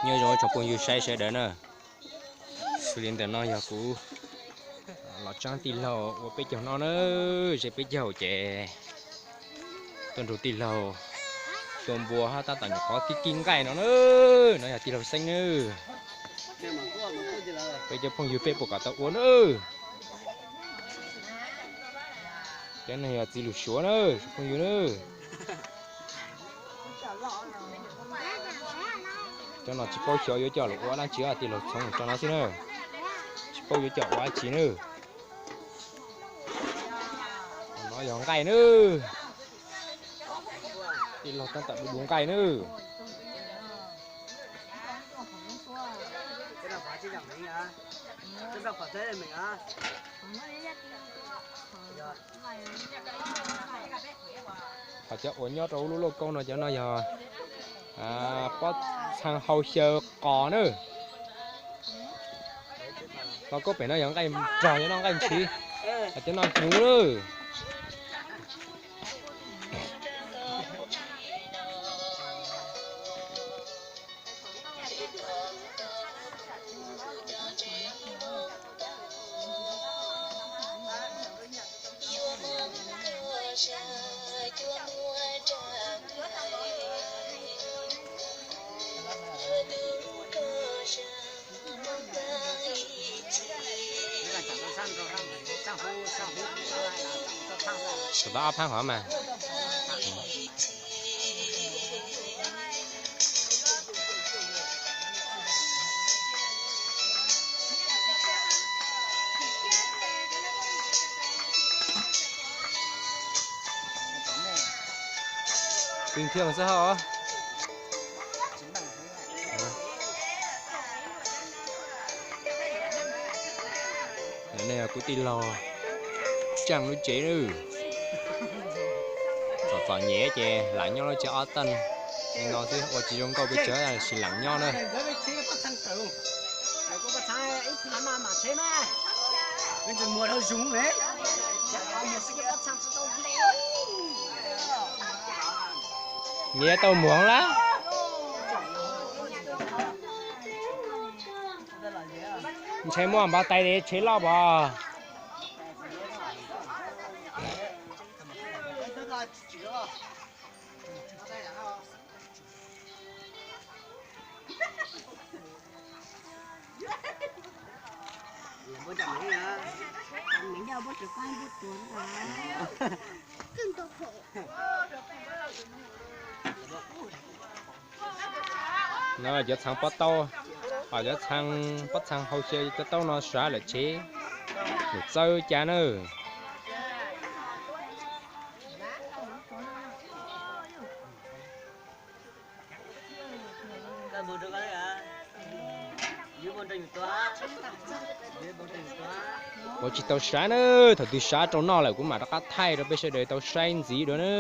Nyob zoo tsoom phooj ywg saib sawv daws na. Xws li ntawm no yog kuv los tsaab tij laug ua peb caug no na, ze peb caug ces tuaj nrug tij laug tua npua hab tab tom nyuam qhuav kib kib nqaij no na. No yog tij laug Xeeb na. Peb cov phooj ywg peb puas kom tau ua na. Cov no yog txiv lws Suav na, phooj ywg na. Cov no tsis paub xyov yuav coj los ua dab tsi, tij laug txhoov tso no xwb na. Tsis paub yuav coj ua dab tsi na. No yog nqaij na. Tij laug tab tom du du nqaij na. Ho cov uas nyob rau lub lauj kaub no cov no yog pob txhaa hau xyaw qos na. Lauj kaub pem no yog nqaij rog, cov no nqaij ntshiv, cov no hnyuv na. Tshuav tau ob phaab qhov mas. Bình thường xwb hos. Nej yog kuv tij laug Tsaaj lub tsev na. Txom txom nyem ces lam nyob lub tsev ob tag no xwb, ua tsis zoo nkauj pes tsawg tab sis lam nyob na. Nyias tau muag lawm. Ntshe muaj npau tais li tsheb loj pov. No cov txhaa pob taub, cov txhaa pob txhaa hau xyaw cov taub no sav lawm tsev, lawm txawb ca na. Ua tsis tau sav na, thaum twg sav rau noj lawm kuv mam rov qab thaij rau peb sawv daws tau saib ntxiv dua na.